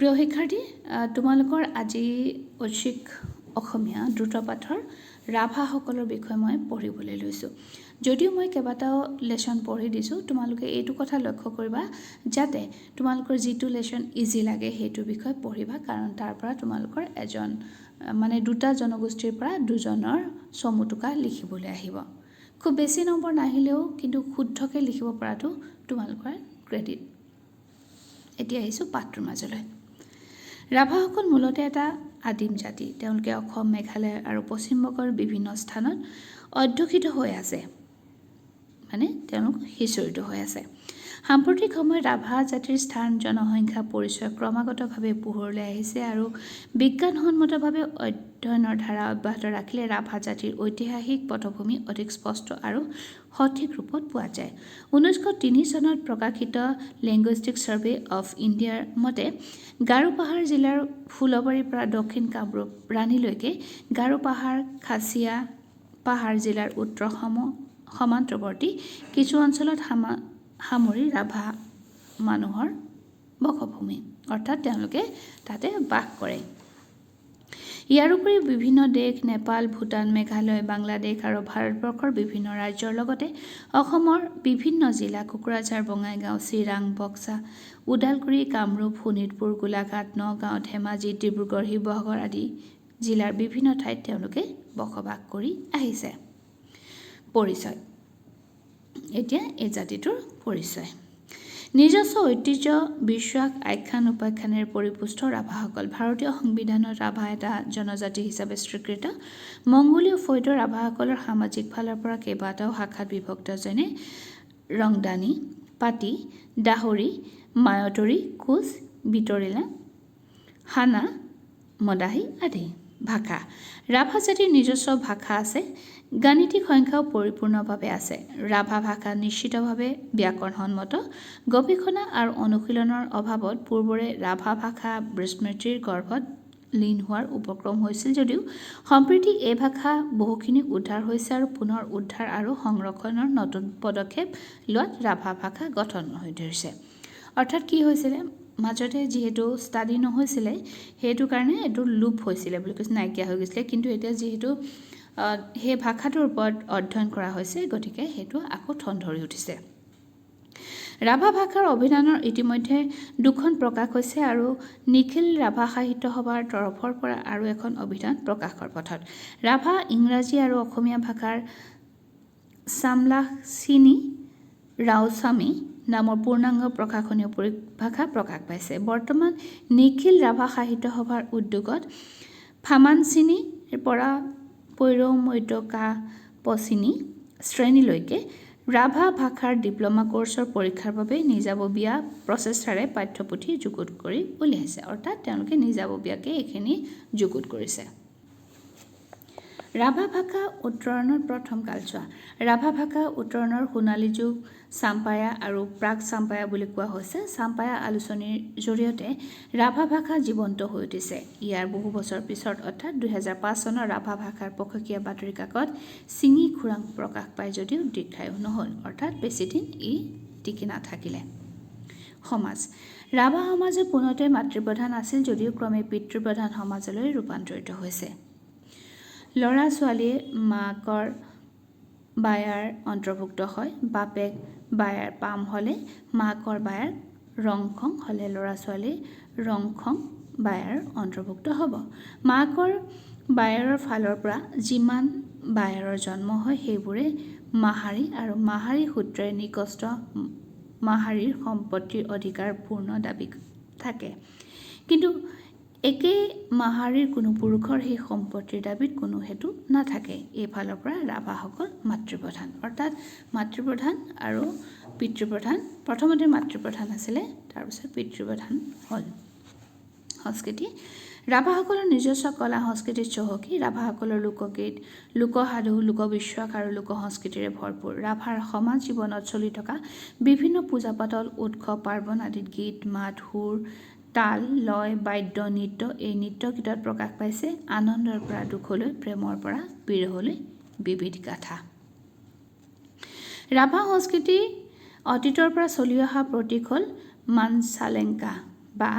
প্ৰিয় শিক্ষাৰ্থী, তোমালোকৰ আজি ঐচ্ছিক অসমীয়া দ্ৰুত পাঠৰ ৰাভাসকলৰ বিষয়ে মই পঢ়িবলৈ লৈছোঁ। যদিও মই কেইবাটাও লেচন পঢ়ি দিছোঁ, তোমালোকে এইটো কথা লক্ষ্য কৰিবা যাতে তোমালোকৰ যিটো লেচন ইজি লাগে সেইটো বিষয়ে পঢ়িবা, কাৰণ তাৰ পৰা তোমালোকৰ এজন মানে দুটা জনগোষ্ঠীৰ পৰা দুজনৰ চমু টোকা লিখিবলৈ আহিব। খুব বেছি নম্বৰ নাহিলেও কিন্তু শুদ্ধকৈ লিখিব পৰাটো তোমালোকৰ ক্ৰেডিট। এতিয়া আহিছোঁ পাঠটোৰ মাজলৈ। ৰাভাসকল মূলতে এটা আদিম জাতি। তেওঁলোকে অসম, মেঘালয় আৰু পশ্চিমবংগৰ বিভিন্ন স্থানত অধ্যুষিত হৈ আছে, মানে তেওঁলোক সিঁচৰিত হৈ আছে। সাম্প্ৰতিক সময়ত ৰাভা জাতিৰ স্থান, জনসংখ্যা, পৰিচয় ক্ৰমাগতভাৱে পোহৰলৈ আহিছে আৰু বিজ্ঞানসন্মতভাৱে অধ্যয়নৰ ধাৰা অব্যাহত ৰাখিলে ৰাভা জাতিৰ ঐতিহাসিক পটভূমি অধিক স্পষ্ট আৰু সঠিক ৰূপত পোৱা যায়। 1903 চনত প্ৰকাশিত লিংগুইষ্টিক ছাৰ্ভে অফ ইণ্ডিয়াৰ মতে গাৰো পাহাৰ জিলাৰ ফুলবাৰীৰ পৰা দক্ষিণ কামৰূপ ৰাণীলৈকে, গাৰো পাহাৰ খাচীয়া পাহাৰ জিলাৰ উত্তৰ সমান্তৱৰ্তী কিছু অঞ্চলত সামৰি ৰাভা মানুহৰ বসভূমি, অৰ্থাৎ তেওঁলোকে তাতে বাস কৰে। ইয়াৰ উপৰি বিভিন্ন দেশ নেপাল, ভূটান, মেঘালয়, বাংলাদেশ আৰু ভাৰতবৰ্ষৰ বিভিন্ন ৰাজ্যৰ লগতে অসমৰ বিভিন্ন জিলা কোকৰাঝাৰ, বঙাইগাঁও, চিৰাং, বক্সা, ওদালগুৰি, কামৰূপ, শোণিতপুৰ, গোলাঘাট, নগাঁও, ধেমাজি, ডিব্ৰুগড়, শিৱসাগৰ আদি জিলাৰ বিভিন্ন ঠাইত তেওঁলোকে বসবাস কৰি আহিছে। পৰিচয়। এতিয়া এই জাতিটোৰ পৰিচয়। নিজস্ব ঐতিহ্য, বিশ্বাস, আখ্যান উপাখ্যানেৰে পৰিপুষ্ট ৰাভাসকল। ভাৰতীয় সংবিধানত ৰাভা এটা জনজাতি হিচাপে স্বীকৃত। মংগোলীয় ফৈদৰ ৰাভাসকলৰ সামাজিক ফালৰ পৰা কেইবাটাও শাখাত বিভক্ত, যেনে ৰংদানী, পাতি, দাহৰি, মায়তৰী, কোচ, বিতৰিলা, হানা, মদাহী আদি। ভাষা। ৰাভা জাতিৰ নিজস্ব ভাষা আছে। গাণিতিক সংখ্যাও পৰিপূৰ্ণভাৱে আছে। ৰাভা ভাষা নিশ্চিতভাৱে ব্যাকৰণসন্মত। গৱেষণা আৰু অনুশীলনৰ অভাৱত পূৰ্বৰে ৰাভা ভাষা বিস্মৃতিৰ গৰ্ভত লীন হোৱাৰ উপক্ৰম হৈছিল যদিও সম্প্ৰতি এই ভাষা বহুখিনি উদ্ধাৰ হৈছে আৰু পুনৰ উদ্ধাৰ আৰু সংৰক্ষণৰ নতুন পদক্ষেপ লোৱাত ৰাভা ভাষা গঠন হৈ ধৰিছে। অৰ্থাৎ কি হৈছিলে, মাজতে যিহেতু ষ্টাডি নহৈছিলে, সেইটো কাৰণে এইটো লোপ হৈছিলে বুলি কৈছে, নাইকিয়া হৈ গৈছিলে। কিন্তু এতিয়া যিহেতু সেই ভাষাটোৰ ওপৰত অধ্যয়ন কৰা হৈছে, গতিকে সেইটো আকৌ ঠন ধৰি উঠিছে। ৰাভা ভাষাৰ অভিধানৰ ইতিমধ্যে দুখন প্ৰকাশ হৈছে আৰু নিখিল ৰাভা সাহিত্য সভাৰ তৰফৰ পৰা আৰু এখন অভিধান প্ৰকাশৰ পথত। ৰাভা, ইংৰাজী আৰু অসমীয়া ভাষাৰ চামলাচিনি ৰাওচামি নামৰ পূৰ্ণাংগ প্ৰশাসনীয় পৰিভাষা প্ৰকাশ পাইছে। বৰ্তমান নিখিল ৰাভা সাহিত্য সভাৰ উদ্যোগত ফামানচিনিৰ পৰা পৈৰমৈতকাপচিনি শ্ৰেণীলৈকে ৰাভা ভাষাৰ ডিপ্ল'মা কোৰ্চৰ পৰীক্ষাৰ বাবে নিজাববীয়া প্ৰচেষ্টাৰে পাঠ্যপুথি যুগুত কৰি উলিয়াইছে। অৰ্থাৎ তেওঁলোকে নিজাববীয়াকৈ এইখিনি যুগুত কৰিছে। ৰাভা ভাষা উত্তৰণৰ প্ৰথম কালছোৱা। ৰাভা ভাষা উত্তৰণৰ সোণালী যুগ চাম্পায়া আৰু প্ৰাক চাম্পায়া বুলি কোৱা হৈছে। চাম্পায়া আলোচনীৰ জৰিয়তে ৰাভা ভাষা জীৱন্ত হৈ উঠিছে। ইয়াৰ বহু বছৰ পিছত, অৰ্থাৎ 2005 চনৰ ৰাভা ভাষাৰ পষেকীয়া বাতৰি কাকত চিঙি খোৰাং প্ৰকাশ পায় যদিও দীৰ্ঘায়ু নহ'ল, অৰ্থাৎ বেছিদিন ই টিকি নাথাকিলে। সমাজ। ৰাভা সমাজে পোনতে মাতৃপ্ৰধান আছিল যদিও ক্ৰমে পিতৃপ্ৰধান সমাজলৈ ৰূপান্তৰিত হৈছে। ল'ৰা ছোৱালীয়ে মাকৰ বায়াৰ অন্তৰ্ভুক্ত হয়। বাপেক বায়াৰ পাম হ'লে মাকৰ বায়াৰ ৰংখং হ'লে ল'ৰা ছোৱালী ৰংখং বায়াৰ অন্তৰ্ভুক্ত হ'ব। মাকৰ বায়াৰৰ ফালৰ পৰা যিমান বায়াৰৰ জন্ম হয় সেইবোৰে মাহাৰী আৰু মাহাৰী সূত্ৰে নিকষ্ট মাহাৰীৰ সম্পত্তিৰ অধিকাৰ পূৰ্ণ দাবী থাকে। কিন্তু একে মাহাৰীৰ কোনো পুৰুষৰ সেই সম্পত্তিৰ দাবীত কোনো হেতু নাথাকে। এইফালৰ পৰা ৰাভাসকল মাতৃপ্ৰধান, অৰ্থাৎ মাতৃপ্ৰধান আৰু পিতৃপ্ৰধান। প্ৰথমতে মাতৃপ্ৰধান আছিলে, তাৰপিছত পিতৃপ্ৰধান হ'ল। সংস্কৃতি। ৰাভাসকলৰ নিজস্ব কলা সংস্কৃতিত চহকী। ৰাভাসকলৰ লোকগীত, লোকসাধু, লোকবিশ্বাস আৰু লোকসংস্কৃতিৰে ভৰপূৰ। ৰাভাৰ সমাজ জীৱনত চলি থকা বিভিন্ন পূজা পাতল, উৎসৱ পাৰ্বণ আদিত গীত মাত, সুৰ, তাল, লয়, বাদ্য, নৃত্য, এই নৃত্য গীতত প্ৰকাশ পাইছে আনন্দৰ পৰা দুখলৈ, প্ৰেমৰ পৰা বিৰহলৈ বিবিধ গাথা। ৰাভা সংস্কৃতি অতীতৰ পৰা চলি অহা প্ৰতীক হ'ল মানচালেংকা। বা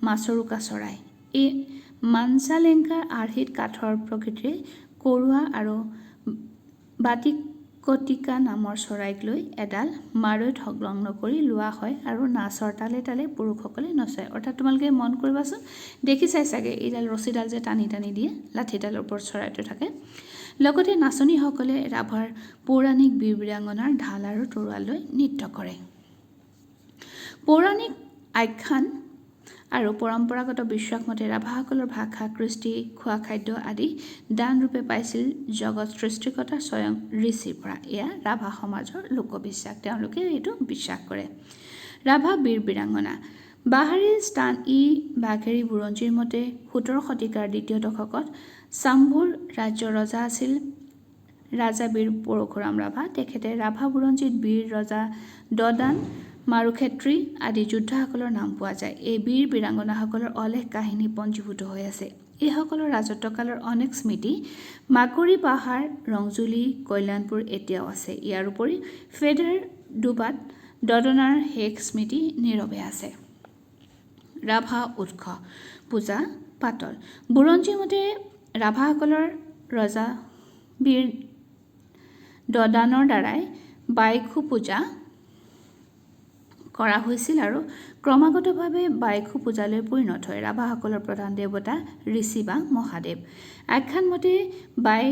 মাছৰোকা চৰাই। এই মাঞ্চালেংকাৰ আৰ্হিত কাঠৰ প্ৰকৃতিৰে কৰোৱা আৰু বাটিকটিকা নামৰ চৰাইক লৈ এডাল মাৰৈত সংলগ্ন কৰি লোৱা হয় আৰু নাচৰ তালে তালে পুৰুষসকলে নচায়। অৰ্থাৎ তোমালোকে মন কৰিবাচোন, দেখিছাই চাগে এইডাল ৰছীডাল যে টানি টানি দিয়ে, লাঠিডালৰ ওপৰত চৰাইটো থাকে। লগতে নাচনীসকলে ৰাভাৰ পৌৰাণিক বীৰ বীৰাংগনাৰ ঢাল আৰু তৰোৱাল লৈ নৃত্য কৰে। পৌৰাণিক আখ্যান আৰু পৰম্পৰাগত বিশ্বাস মতে ৰাভাসকলৰ ভাষা, কৃষ্টি, খোৱা খাদ্য আদি দানৰূপে পাইছিল জগত সৃষ্টিকৰ্তা স্বয়ং ঋষিৰ পৰা। এয়া ৰাভা সমাজৰ লোকবিশ্বাস, তেওঁলোকে এইটো বিশ্বাস কৰে। ৰাভা বীৰ বীৰাংগনা। বাহাৰী স্থান ই বাঘেৰী বুৰঞ্জীৰ মতে 17 শতিকাৰ দ্বিতীয় দশকত চাম্ভুৰ ৰাজ্যৰ ৰজা আছিল ৰাজা বীৰ পৰশুৰাম ৰাভা। তেখেতে ৰাভা বুৰঞ্জীত বীৰ ৰজা দদান, মাৰুক্ষেত্ৰী আদি যোদ্ধাসকলৰ নাম পোৱা যায়। এই বীৰ বীৰাংগনাসকলৰ অলেখ কাহিনী পঞ্জীভূত হৈ আছে। এইসকলৰ ৰাজত্বকালৰ অনেক স্মৃতি মাকৰি পাহাৰ, ৰংজুলি, কল্যাণপুৰ এতিয়াও আছে। ইয়াৰ উপৰি ফেডাৰ ডুবাত দদনাৰ শেষ স্মৃতি নীৰৱে আছে। ৰাভা উৎস পূজা পাতল। বুৰঞ্জীৰ মতে ৰাভাসকলৰ ৰজা বীৰ দদানৰ দ্বাৰাই বাইখো পূজা কৰা হৈছিল আৰু ক্ৰমাগতভাৱে বাইখো পূজালৈ পৰিণত হয়। ৰাভাসকলৰ প্ৰধান দেৱতা ঋষি বা মহাদেৱ। আখ্যান মতে বাই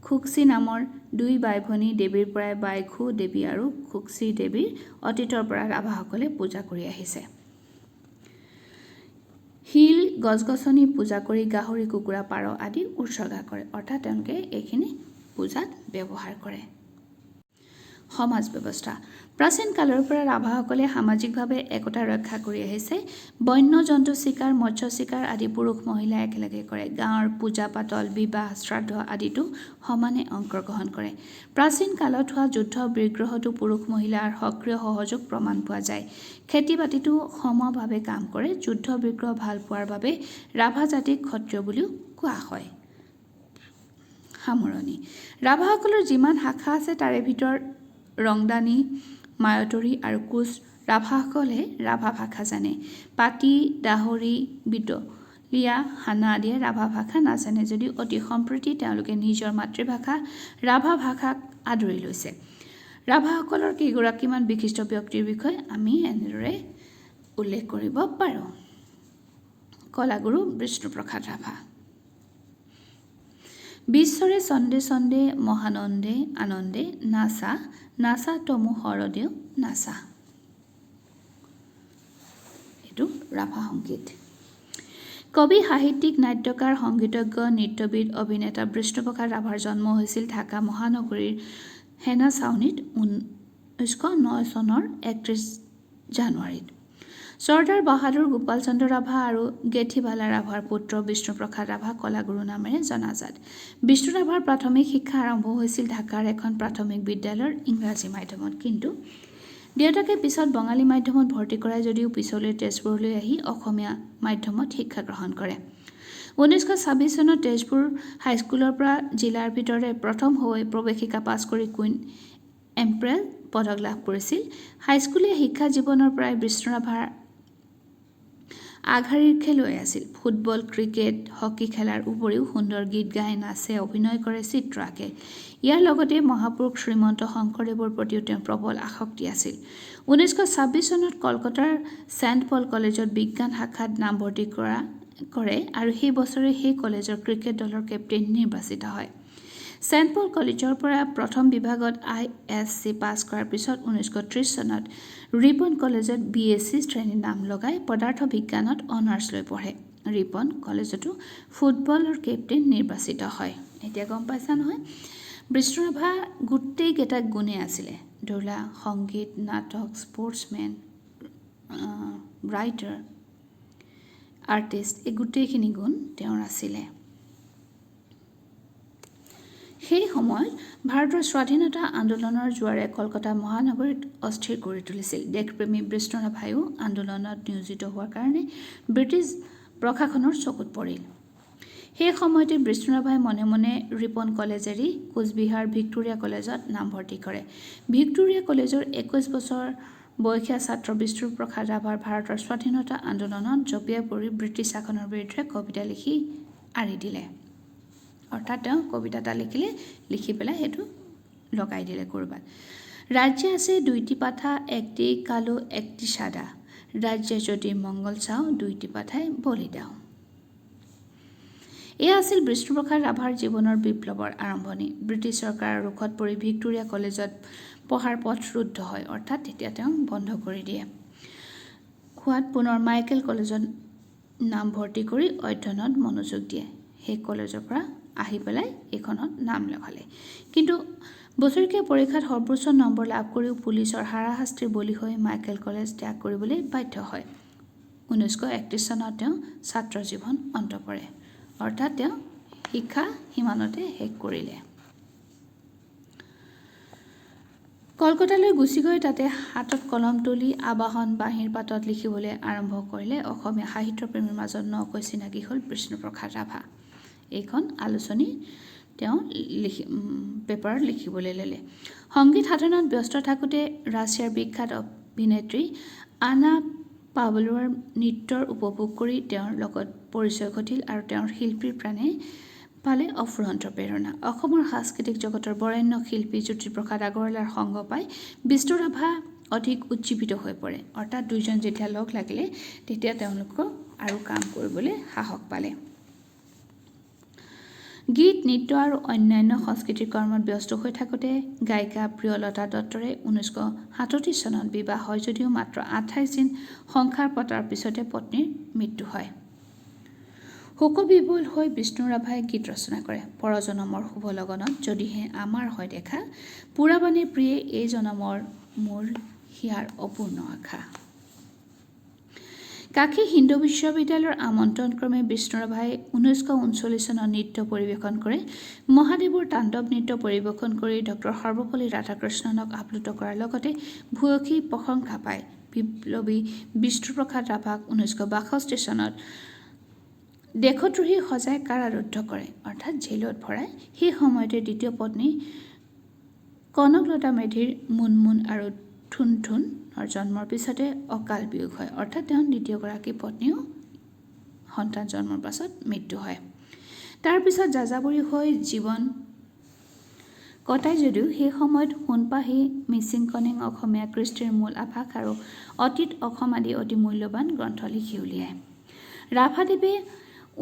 খুকচি নামৰ দুই বাই ভনী দেৱীৰ পৰাই বাইখো দেৱী আৰু খুকচি দেৱীৰ অতীতৰ পৰা ৰাভাসকলে পূজা কৰি আহিছে। শিল, গছ গছনি পূজা কৰি গাহৰি, কুকুৰা, পাৰ আদি উৎসৰ্গা কৰে। অৰ্থাৎ তেওঁলোকে এইখিনি পূজাত ব্যৱহাৰ কৰে। সমাজ ব্যৱস্থা। প্ৰাচীন কালৰ পৰা ৰাভাসকলে সামাজিকভাৱে একতা ৰক্ষা কৰি আহিছে। বন্য জন্তু চিকাৰ, মৎস্য চিকাৰ আদি পুৰুষ মহিলাই একেলগে কৰে। গাঁৱৰ পূজা পাতল, বিবাহ, শ্ৰাদ্ধ আদিতো সমানে অংশগ্ৰহণ কৰে। প্ৰাচীন কালত হোৱা যুদ্ধ বিগ্ৰহতো পুৰুষ মহিলাৰ সক্ৰিয় সহযোগ প্ৰমাণ পোৱা যায়। খেতি বাতিতো সমভাৱে কাম কৰে। যুদ্ধ বিগ্ৰহ ভাল পোৱাৰ বাবে ৰাভা জাতিক ক্ষত্ৰিয় বুলিও কোৱা হয়। সামৰণি। ৰাভাসকলৰ যিমান শাখা আছে তাৰে ভিতৰত ৰংদানী, মায়তৰী আৰু কোচ ৰাভাসকলে ৰাভা ভাষা জানে। পাতি, দাহৰি, বিটলীয়া, হানা আদিয়ে ৰাভা ভাষা নাজানে যদিও অতি সম্প্ৰতি তেওঁলোকে নিজৰ মাতৃভাষা ৰাভা ভাষাক আদৰি লৈছে। ৰাভাসকলৰ কেইগৰাকীমান বিশিষ্ট ব্যক্তিৰ বিষয়ে আমি এনেদৰে উল্লেখ কৰিব পাৰোঁ। কলাগুৰু বিষ্ণুপ্ৰসাদ ৰাভা। বিশ্বৰে ছন্দে ছন্দে মহানন্দে আনন্দে নাচা নাচা তমু হৰদেউ নাচা। এইটো ৰাভা সংগীত। কবি, সাহিত্যিক, নাট্যকাৰ, সংগীতজ্ঞ, নৃত্যবিদ, অভিনেতা বিষ্ণুপ্ৰসাদ ৰাভাৰ জন্ম হৈছিল ঢাকা মহানগৰীৰ সেনা ছাউনীত 1909 চনৰ 31 জানুৱাৰীত। চৰ্দাৰ বাহাদুৰ গোপাল চন্দ্ৰ ৰাভা আৰু গেথীবালা ৰাভাৰ পুত্ৰ বিষ্ণুপ্ৰসাদ ৰাভা কলাগুৰু নামেৰে জনাজাত। বিষ্ণু ৰাভাৰ প্ৰাথমিক শিক্ষা আৰম্ভ হৈছিল ঢাকাৰ এখন প্ৰাথমিক বিদ্যালয়ৰ ইংৰাজী মাধ্যমত। কিন্তু দেউতাকে পিছত বঙালী মাধ্যমত ভৰ্তি কৰায় যদিও পিছলৈ তেজপুৰলৈ আহি অসমীয়া মাধ্যমত শিক্ষা গ্ৰহণ কৰে। 1926 চনত তেজপুৰ হাইস্কুলৰ পৰা জিলাৰ ভিতৰতে প্ৰথম হৈ প্ৰৱেশিকা পাছ কৰি কুইন এম্প্ৰেল পদক লাভ কৰিছিল। হাইস্কুলীয়া শিক্ষা জীৱনৰ পৰাই বিষ্ণু ৰাভাৰ আগশাৰীৰ খেলুৱৈ আছিল। ফুটবল, ক্ৰিকেট, হকী খেলাৰ উপৰিও সুন্দৰ গীত গায়, নাচে, অভিনয় কৰে, চিত্ৰ আঁকে। ইয়াৰ লগতে মহাপুৰুষ শ্ৰীমন্ত শংকৰদেৱৰ প্ৰতিও তেওঁৰ প্ৰবল আসক্তি আছিল। 1926 চনত কলকাতাৰ ছেণ্ট পল কলেজত বিজ্ঞান শাখাত নামভৰ্তি কৰে আৰু সেই বছৰে সেই কলেজৰ ক্ৰিকেট দলৰ কেপ্টেইন নিৰ্বাচিত হয়। ছেণ্ট পল কলেজৰ পৰা প্ৰথম বিভাগত I S C পাছ কৰাৰ পিছত 1930 চনত ৰিপন কলেজত বি এছ চি শ্ৰেণীত নাম লগাই পদাৰ্থ বিজ্ঞানত অনাৰ্ছ লৈ পঢ়ে। ৰিপন কলেজতো ফুটবলৰ কেপ্টেইন নিৰ্বাচিত হয়। এতিয়া গম পাইছা নহয়, বিষ্ণু ৰাভা গোটেইকেইটা গুণেই আছিলে। ধৰি লোৱা সংগীত, নাটক, স্পৰ্টছমেন, ৰাইটাৰ, আৰ্টিষ্ট, এই গোটেইখিনি গুণ তেওঁৰ আছিলে। সেই সময়ত ভাৰতৰ স্বাধীনতা আন্দোলনৰ জোৱাৰে কলকাতা মহানগৰীত অস্থিৰ কৰি তুলিছিল। দেশপ্ৰেমী বিষ্ণু ৰাভায়ো আন্দোলনত নিয়োজিত হোৱাৰ কাৰণে ব্ৰিটিছ প্ৰশাসনৰ চকুত পৰিল। সেই সময়তে বিষ্ণু ৰাভাই মনে মনে ৰিপন কলেজ এৰি কোচবিহাৰ ভিক্টোৰিয়া কলেজত নামভৰ্তি কৰে। ভিক্টোৰিয়া কলেজৰ 21 বছৰ বয়সীয়া ছাত্ৰ বিষ্ণুপ্ৰসাদ ৰাভাৰ ভাৰতৰ স্বাধীনতা আন্দোলনত জঁপিয়াই পৰি ব্ৰিটিছ শাসনৰ বিৰুদ্ধে কবিতা লিখি আঁৰি দিলে। অৰ্থাৎ তেওঁ কবিতা এটা লিখিলে, লিখি পেলাই সেইটো লগাই দিলে ক'ৰবাত। ৰাজ্যে আছে দুইটি পাঠা, একটি কালো একটি সাদা, ৰাজ্যে যদি মংগল চাওঁ দুইটি পাঠাই বলি দাও। এয়া আছিল বিষ্ণুপ্ৰসাদ ৰাভাৰ জীৱনৰ বিপ্লৱৰ আৰম্ভণি। ব্ৰিটিছ চৰকাৰৰ ৰোষত পৰি ভিক্টোৰিয়া কলেজত পঢ়াৰ পথ ৰুদ্ধ হয়, অৰ্থাৎ তেতিয়া তেওঁ বন্ধ কৰি দিয়ে। হোৱাত পুনৰ মাইকেল কলেজত নাম ভৰ্তি কৰি অধ্যয়নত মনোযোগ দিয়ে। সেই কলেজৰ পৰা আহি পেলাই এইখনত নাম লগালে। কিন্তু বছৰেকীয়া পৰীক্ষাত সৰ্বোচ্চ নম্বৰ লাভ কৰিও পুলিচৰ হাৰাশাস্তিৰ বলি হৈ মাইকেল কলেজ ত্যাগ কৰিবলৈ বাধ্য হয়। 1931 চনত তেওঁ ছাত্ৰ জীৱন অন্ত পৰে, অৰ্থাৎ তেওঁ শিক্ষা সিমানতে শেষ কৰিলে। কলকাতালৈ গুচি গৈ তাতে হাতত কলম তুলি আবাহন বাঁহীৰ পাতত লিখিবলৈ আৰম্ভ কৰিলে। অসমীয়া সাহিত্যপ্ৰেমীৰ মাজত নকৈ চিনাকি হ'ল বিষ্ণুপ্ৰসাদ ৰাভা। এইখন আলোচনী তেওঁ লিখি পেপাৰত লিখিবলৈ ল'লে। সংগীত সাধনাত ব্যস্ত থাকোঁতে ৰাছিয়াৰ বিখ্যাত অভিনেত্ৰী আনা পাভলোৱাৰ নৃত্যৰ উপভোগ কৰি তেওঁৰ লগত পৰিচয় ঘটিল আৰু তেওঁৰ শিল্পীৰ প্ৰাণে পালে অফুৰন্ত প্ৰেৰণা। অসমৰ সাংস্কৃতিক জগতৰ বৰেণ্য শিল্পী জ্যোতিপ্ৰসাদ আগৰৱালাৰ সংগ পাই বিষ্ণু ৰাভা অধিক উজ্জীৱিত হৈ পৰে। অৰ্থাৎ দুইজন যেতিয়া লগ লাগিলে তেতিয়া তেওঁলোকক আৰু কাম কৰিবলৈ সাহস পালে। গীত, নৃত্য আৰু অন্যান্য সাংস্কৃতিক কৰ্মত ব্যস্ত হৈ থাকোঁতে গায়িকা প্ৰিয়লতা দত্তৰে 1937 চনত বিবাহ হয় যদিও মাত্ৰ 28 দিন সংসাৰ পতাৰ পিছতে পত্নীৰ মৃত্যু হয়। শোকবিহ্বল হৈ বিষ্ণু ৰাভাই গীত ৰচনা কৰে। পৰজনমৰ শুভ লগনত যদিহে আমাৰ হয় দেখা, পুৰাবাণী প্ৰিয়ে এই জনমৰ মোৰ হিয়াৰ অপূৰ্ণ আশা। কাশী হিন্দু বিশ্ববিদ্যালয়ৰ আমন্ত্ৰণক্ৰমে বিষ্ণু ৰাভাই 1939 চনত নৃত্য পৰিৱেশন কৰে। মহাদেৱৰ তাণ্ডৱ নৃত্য পৰিৱেশন কৰি ডক্টৰ সৰ্বপল্লী ৰাধাকৃষ্ণনক আপ্লুত কৰাৰ লগতে ভূয়সী প্ৰশংসা পায়। বিপ্লৱী বিষ্ণুপ্ৰসাদ ৰাভাক 1962 চনত দেশদ্ৰোহী সজাই কাৰাৰুদ্ধ কৰে, অৰ্থাৎ জেলত ভৰাই। সেই সময়তে দ্বিতীয় পত্নী কনকলতা মেধিৰ মুনমুন আৰু থুনথুনৰ জন্মৰ পিছতে অকাল বিয়োগ হয়, অৰ্থাৎ তেওঁ দ্বিতীয়গৰাকী পত্নীও সন্তান জন্মৰ পাছত মৃত্যু হয়। তাৰপিছত যাযাবৰী হৈ জীৱন কটাই যদিও সেই সময়ত সোণপাহী, মিচিং কনেং, অসমীয়া কৃষ্টিৰ মূল আভাস আৰু অতীত অসম আদি অতি মূল্যৱান গ্ৰন্থ লিখি উলিয়ায়। ৰাভাদেৱে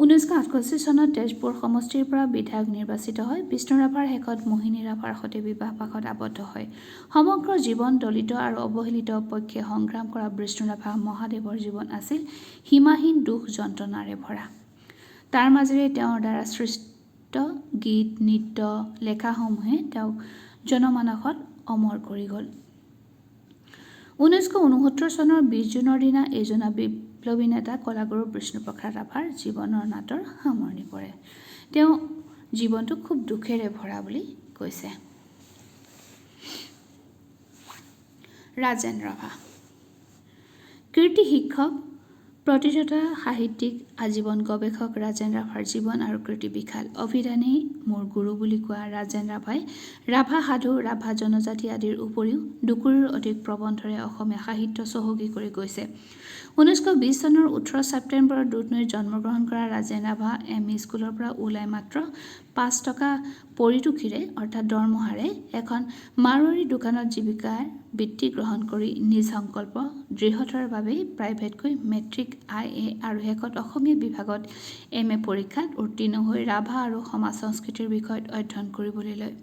1968 চনত তেজপুৰ সমষ্টিৰ পৰা বিধায়ক নিৰ্বাচিত হয়। বিষ্ণু ৰাভাৰ শেষত মোহিনী ৰাভাৰ সৈতে বিবাহ পাশত আবদ্ধ হয়। সমগ্ৰ জীৱন দলিত আৰু অৱহেলিত পক্ষে সংগ্ৰাম কৰা বিষ্ণু ৰাভা মহাদেৱৰ জীৱন আছিল সীমাহীন দুখ যন্ত্ৰণাৰে ভৰা। তাৰ মাজেৰে তেওঁৰ দ্বাৰা সৃষ্ট গীত, নৃত্য, লেখাসমূহে তেওঁক জনমানসত অমৰ কৰি গ'ল। 1969 চনৰ 20 জুনৰ দিনা এইজনা বিপ্লৱী নেতা কলাগুৰু বিষ্ণুপ্ৰসাদ ৰাভাৰ জীৱনৰ নাটৰ সামৰণি পৰে। তেওঁ জীৱনটো খুব দুখেৰে ভৰা বুলি কৈছে। ৰাজেন ৰাভা কীৰ্তি শিক্ষক, প্ৰতিযতা সাহিত্যিক, আজীৱন গৱেষক ৰাজেন ৰাভাৰ জীৱন আৰু কীৰ্তি বিশাল। অভিধানেই মোৰ গুৰু বুলি কোৱা ৰাজেন ৰাভাই ৰাভা সাধু, ৰাভা জনজাতি আদিৰ উপৰিও দুকুৰিৰো অধিক প্ৰবন্ধৰে অসমীয়া সাহিত্য চহকী কৰি গৈছে। 1920 চনৰ 18 ছেপ্টেম্বৰত দুধনৈত জন্মগ্ৰহণ কৰা ৰাজেন ৰাভা এম ই স্কুলৰ পৰা ওলাই মাত্ৰ 5 টকা পৰিতোষীৰে, অৰ্থাৎ দৰমহাৰে এখন মাৰোৱাৰী দোকানত জীৱিকাৰ বৃত্তি গ্ৰহণ কৰি নিজ সংকল্প দৃঢ়তাৰ বাবেই প্ৰাইভেটকৈ মেট্ৰিক, I A আৰু শেষত অসমীয়া বিভাগত এম এ পৰীক্ষাত উত্তীৰ্ণ হৈ ৰাভা আৰু সমাজ সংস্কৃতিৰ বিষয়ত অধ্যয়ন কৰিবলৈ লয়।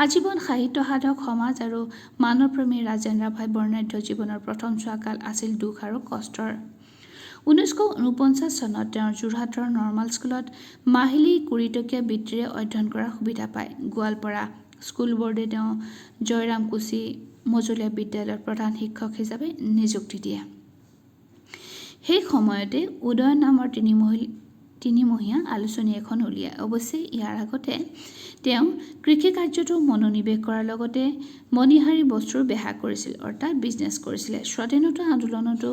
আজীৱন সাহিত্য সাধক, সমাজ আৰু মানৱপ্ৰেমী ৰাজেন ৰাভাই বৰ্ণাঢ্য জীৱনৰ প্ৰথম চোৱাকাল আছিল দুখ আৰু কষ্টৰ। 1949 চনত তেওঁ যোৰহাটৰ নৰ্মাল স্কুলত মাহিলী 20 টকীয়া বৃত্তিৰে অধ্যয়ন কৰাৰ সুবিধা পায়। গোৱালপাৰা স্কুল বৰ্ডে তেওঁ জয়ৰাম কুচি মজলীয়া বিদ্যালয়ত প্ৰধান শিক্ষক হিচাপে নিযুক্তি দিয়ে। সেই সময়তে উদয়ন নামৰ তিনিমহীয়া আলোচনী এখন উলিয়ায়। অৱশ্যে ইয়াৰ আগতে তেওঁ কৃষি কাৰ্যতো মনোনিৱেশ কৰাৰ লগতে মণিহাৰী বস্তুৰ বেহা কৰিছিল, অৰ্থাৎ বিজনেছ কৰিছিলে। স্বাধীনতা আন্দোলনতো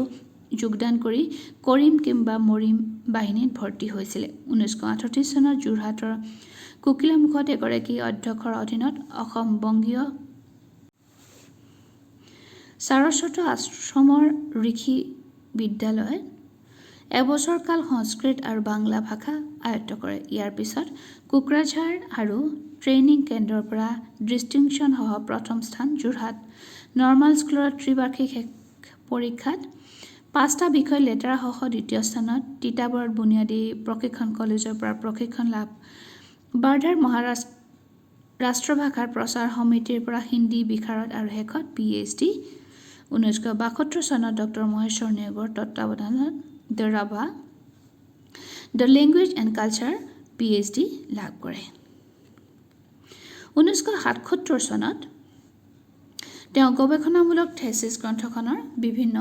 যোগদান কৰি কৰিম কিম্বা মৰিম বাহিনীত ভৰ্তি হৈছিলে। 1938 চনত যোৰহাটৰ কোকিলামুখত এগৰাকী অধ্যক্ষৰ অধীনত অসম বংগীয় সাৰস্বত আশ্ৰমৰ ঋষি বিদ্যালয়ত এবছৰ কাল সংস্কৃত আৰু বাংলা ভাষা আয়ত্ব কৰে। ইয়াৰ পিছত কোকৰাঝাৰ আৰু ট্ৰেইনিং কেন্দ্ৰৰ পৰা ডিষ্টিংশ্যনসহ প্ৰথম স্থান, যোৰহাট নৰ্মাল স্কুলৰ ত্ৰিবাৰ্ষিক শেষ পৰীক্ষাত 5টা বিষয় লেটাৰসহ দ্বিতীয় স্থানত, তিতাবৰত বুনিয়াদী প্ৰশিক্ষণ কলেজৰ পৰা প্ৰশিক্ষণ লাভ, বাৰ্ধাৰ মহাৰাষ্ট্ৰ ৰাষ্ট্ৰভাষাৰ প্ৰচাৰ সমিতিৰ পৰা হিন্দী বিশাৰদ আৰু শেষত পিএইচডি 1972 চনত ডক্টৰ মহেশ্বৰ নেওগৰ তত্ত্বাৱধানত the Rabha the language and culture PhD লাভ কৰে। 1977 চনত তেওঁ গৱেষণামূলক থেচিছ গ্ৰন্থখনৰ বিভিন্ন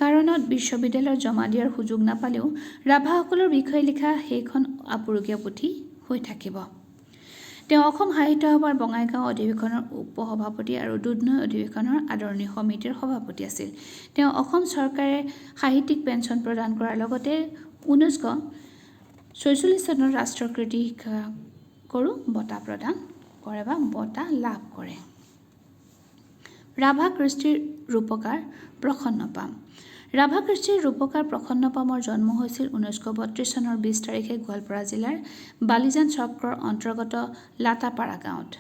কাৰণত বিশ্ববিদ্যালয়ত জমা দিয়াৰ সুযোগ নাপালেও ৰাভাসকলৰ বিষয়ে লিখা সেইখন আপুৰুগীয়া পুথি হৈ থাকিব। তেওঁ অসম সাহিত্য সভাৰ বঙাইগাঁও অধিৱেশনৰ উপসভাপতি আৰু দুধনৈ অধিৱেশনৰ আদৰণি সমিতিৰ সভাপতি আছিল। তেওঁ অসম চৰকাৰে সাহিত্যিক পেঞ্চন প্ৰদান কৰাৰ লগতে 1946 চনত ৰাষ্ট্ৰীয় কৃতি শিক্ষকৰো বঁটা প্ৰদান কৰে বা বঁটা লাভ কৰে। ৰাভা কৃষ্টিৰ ৰূপকাৰ প্ৰসন্ন পাম। ৰাভা কৃষ্টিৰ ৰূপকাৰ প্ৰসন্ন পামৰ জন্ম হৈছিল 1932 চনৰ 20 তাৰিখে গোৱালপাৰা জিলাৰ বালিজান চক্ৰৰ অন্তৰ্গত লাটাপাৰা গাঁৱত।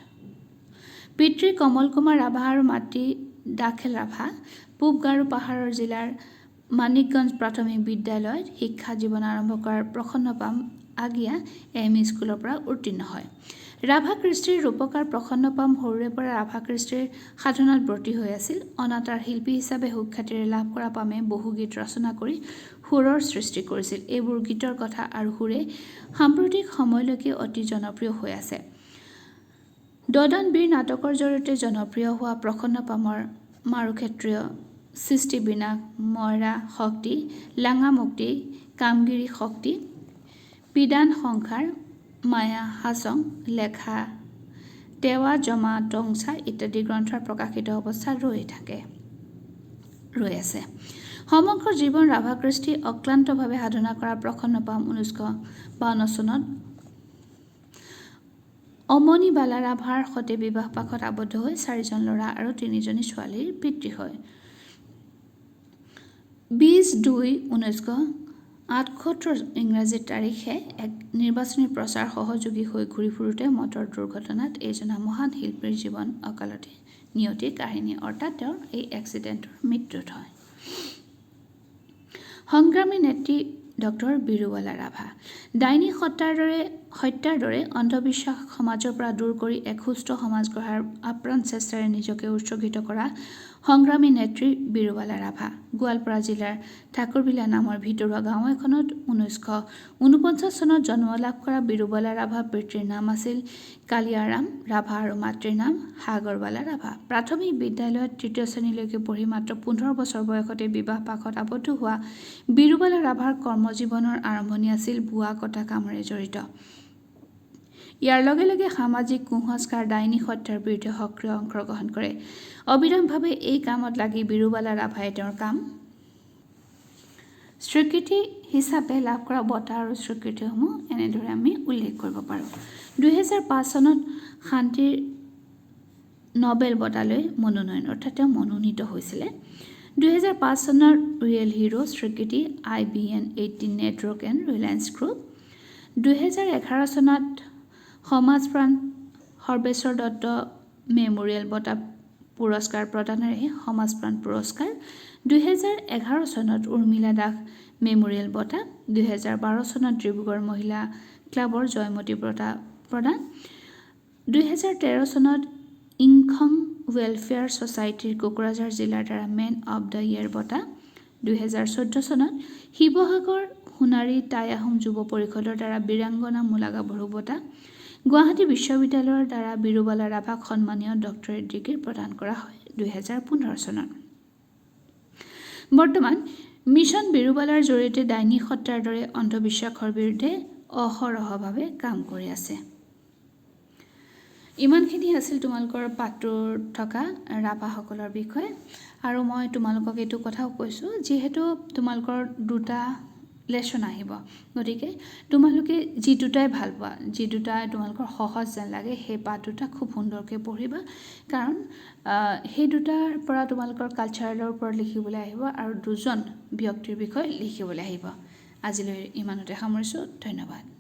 পিতৃ কমল কুমাৰ ৰাভা আৰু মাতৃ দাখেল ৰাভা। পূব গাৰো পাহাৰৰ জিলাৰ মানিকগঞ্জ প্ৰাথমিক বিদ্যালয়ত শিক্ষা জীৱন আৰম্ভ কৰাৰ প্ৰসন্ন পাম আগিয়া এম ই স্কুলৰ পৰা উত্তীৰ্ণ হয়। ৰাভা কৃষ্টিৰ ৰূপকাৰ প্ৰসন্ন পাম সৰুৰে পৰা ৰাভা কৃষ্টিৰ সাধনাত ব্ৰতী হৈ আছিল। অনাতাঁৰ শিল্পী হিচাপে সুখ্যাতিৰে লাভ কৰা পামে বহু গীত ৰচনা কৰি সুৰৰ সৃষ্টি কৰিছিল। এইবোৰ গীতৰ কথা আৰু সুৰে সাম্প্ৰতিক সময়লৈকে অতি জনপ্ৰিয় হৈ আছে। দদন বীৰ নাটকৰ জৰিয়তে জনপ্ৰিয় হোৱা প্ৰসন্ন পামৰ মাৰুক্ষেত্ৰীয় সৃষ্টি বিনাশ, ময়ৰা শক্তি, লাঙামুক্তি, কামগিৰি শক্তি, পিদান সংসাৰ, মায়া হাছং, লেখা টেৱা জমা টংচা ইত্যাদি গ্ৰন্থৰ প্ৰকাশিত অৱস্থাত ৰৈ আছে। সমগ্ৰ জীৱন ৰাভা কৃষ্টি অক্লান্তভাৱে সাধনা কৰা প্ৰসন্ন পাম 1952 চনত অমণিবালা ৰাভাৰ সৈতে বিবাহ পাশত আবদ্ধ হৈ 4জন ল'ৰা আৰু 3জনী ছোৱালীৰ পিতৃ হয়। 20/2/1978 ইংৰাজী তাৰিখে এক নিৰ্বাচনী প্ৰচাৰ সহযোগী হৈ ঘূৰি ফুৰোঁতে মটৰ দুৰ্ঘটনাত এইজনা মহান শিল্পীৰ জীৱন অকালতে নিয়তিৰ কাহিনী, অৰ্থাৎ তেওঁৰ এই এক্সিডেণ্টৰ মৃত্যুত হয়। সংগ্ৰামী নেত্ৰী ডক্টৰ বীৰুবালা ৰাভা। ডাইনী হত্যাৰ দৰে অন্ধবিশ্বাস সমাজৰ পৰা দূৰ কৰি এক সুস্থ সমাজ গঢ়াৰ আপ্ৰাণ চেষ্টাৰে নিজকে উৎসৰ্গিত কৰা সংগ্ৰামী নেত্ৰী বীৰুবালা ৰাভা। গোৱালপাৰা জিলাৰ ঠাকুৰবিলা নামৰ ভিতৰুৱা গাঁও এখনত 1949 চনত জন্ম লাভ কৰা বীৰুবালা ৰাভা পিতৃৰ নাম আছিল কালিয়াৰাম ৰাভা আৰু মাতৃৰ নাম সাগৰবালা ৰাভা। প্ৰাথমিক বিদ্যালয়ত তৃতীয় শ্ৰেণীলৈকে পঢ়ি মাত্ৰ 15 বছৰ বয়সতে বিবাহ পাশত আবদ্ধ হোৱা বীৰুবালা ৰাভাৰ কৰ্মজীৱনৰ আৰম্ভণি আছিল বোৱা কটা কামেৰে জড়িত। ইয়াৰ লগে লগে সামাজিক কুসংস্কাৰ, ডাইনী হত্যাৰ বিৰুদ্ধে সক্ৰিয় অংশগ্ৰহণ কৰে। অবিৰামভাৱে এই কামত লাগি বীৰুবালা ৰাভাই তেওঁৰ কাম স্বীকৃতি হিচাপে লাভ কৰা বঁটা আৰু স্বীকৃতিসমূহ এনেদৰে আমি উল্লেখ কৰিব পাৰোঁ। 2005 চনত শান্তিৰ নবেল বঁটালৈ মনোনয়ন, অৰ্থাৎ তেওঁ মনোনীত হৈছিলে। 2005 চনৰ ৰিয়েল হিৰ' স্বীকৃতি IBN 18 network and Reliance group. 2011 চনত সমাজপ্ৰাণ সৰ্বেশ্বৰ দত্ত মেম'ৰিয়েল বঁটা পুৰস্কাৰ প্ৰদানেৰে সমাজপ্ৰাণ পুৰস্কাৰ। 2011 চনত উৰ্মিলা দাস মেম'ৰিয়েল বঁটা। 2012 চনত ডিব্ৰুগড় মহিলা ক্লাবৰ জয়মতী বঁটা প্ৰদান। 2013 চনত ইংখং ৱেলফেয়াৰ ছ'চাইটিৰ কোকৰাঝাৰ জিলাৰ দ্বাৰা মেন অৱ the year বঁটা। 2014 চনত শিৱসাগৰ সোণাৰী টাই আহোম যুৱ পৰিষদৰ দ্বাৰা বীৰাংগনা মূলা গাভৰু বঁটা। গুৱাহাটী বিশ্ববিদ্যালয়ৰ দ্বাৰা বীৰুবালা ৰাভাক সন্মানীয় ডক্টৰেট ডিগ্ৰী প্ৰদান কৰা হয় 2015 চনত। বৰ্তমান মিছন বীৰুবালাৰ জৰিয়তে ডাইনী হত্যাৰ দৰে অন্ধবিশ্বাসৰ বিৰুদ্ধে অহৰহভাৱে কাম কৰি আছে। ইমানখিনি আছিল তোমালোকৰ পাঠটোত থকা ৰাভাসকলৰ বিষয়ে। আৰু মই তোমালোকক এইটো কথাও কৈছোঁ, যিহেতু তোমালোকৰ দুটা লেচন আহিব। গতিকে তোমালোকে যি দুটাই ভাল পোৱা, যি দুটাই তোমালোকৰ সহজ যেন লাগে, সেই পাঠ দুটা খুব সুন্দৰকৈ পঢ়িবা, কাৰণ সেই দুটাৰ পৰা তোমালোকৰ কালচাৰেলৰ ওপৰত লিখিবলৈ আহিব আৰু দুজন ব্যক্তিৰ বিষয়ে লিখিবলৈ আহিব। আজিলৈ ইমানতে সামৰিছোঁ, ধন্যবাদ।